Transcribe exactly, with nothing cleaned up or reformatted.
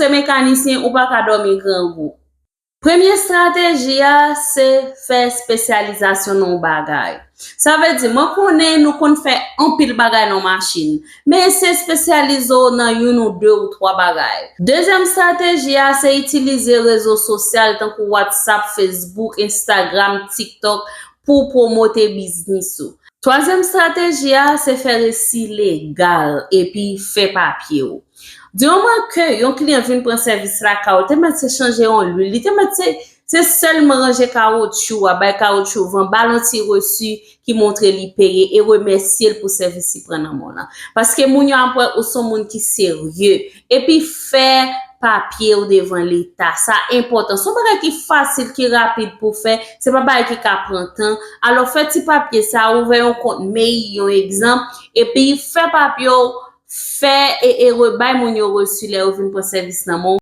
se mekanisyen, ou pa ka dòmi grangou. Premye estrateji a, se fè espesyalizasyon nan yon bagay. Sa vle di, mwen konnen nou konn fè anpil bagay nan machin, men se espesyalize w nan youn ou de ou twa bagay. Dezyèm estrateji a, se itilize rezo sosyal tankou WhatsApp, Facebook, Instagram, TikTok pou w pwomote biznis ou. Twazyèm estrateji a, se fè resi legal epi fè papye w. Di moman ke yon kliyan vin pran sèvis lakay ou, te mèt se chanje yon lwil, li te mèt se, se sèlman ranje kawotchou a, bay kawotchou van, ba l yon ti resi ki montre li peye e remèsye l pou sèvis li pran nan men w lan. Paske moun yo ap wè ou se yon moun ki serye. Epi fè papye w devan Leta. Sa enpòtan. Se yon bagay ki fasil, ki rapid pou fè. Se pa bagay ki ka pran tan. Alò, fè ti papye sa, ouvè yon kont May, yon egzanp, epi fè papye w, fè e, e rebay moun yo resi lè yo vin pran sèvis nan men w.